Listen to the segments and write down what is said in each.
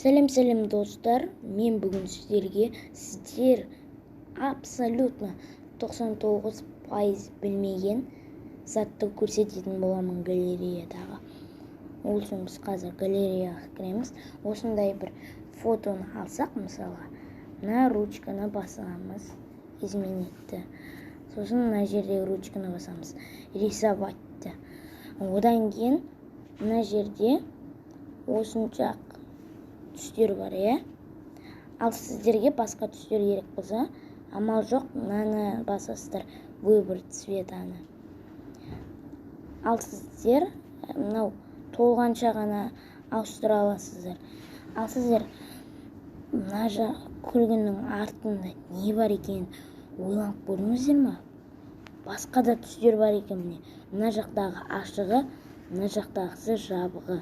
Сәлем, сәлем, достар! Мен бүгін сіздерге сіздер абсолютно 99% білмеген затты көрсететін боламын галереядағы. Ол үшін біз қазір галереяға кіреміз. Осындай бір фотоны алсақ, мысалға, мына ручканы басамыз, изменить, сосын мына жердегі ручканы басамыз, рисовать. Одан кейін мына жерде осынша түстер бар, иә. Ал сіздерге басқа түстер керек болса, амал жоқ, мынаны басасыздар, выбор цвета ны. Ал сіздер мынау толғанша ғана ауыстыра аласыздар. Ал сіздер мына жақ күлгінің артында не бар екенін ойланып көрдіңіздер ма? Басқа да түстер бар екен. Міне, мына жақтағы ашығы, мына жақтағысы жабығы,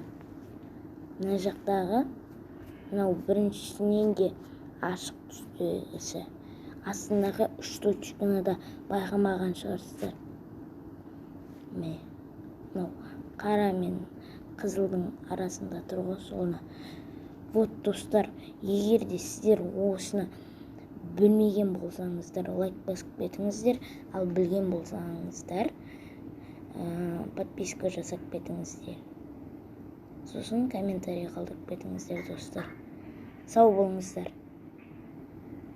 мына жақтағы мынау біріншісінен де ашық түстегісі. Астындағы үш точканы да байқамаған шығарсыздар. Міне, мынау қара мен қызылдың арасында тұр ғой, соны. Вот, достар, егер де сіздер осыны білмеген болсаңыздар, лайк басып кетіңіздер. Ал білген болсаңыздар, подписка жасап кетіңіздер, сосын комментарий қалдырып кетіңіздер. Достар, сау болыңыздар!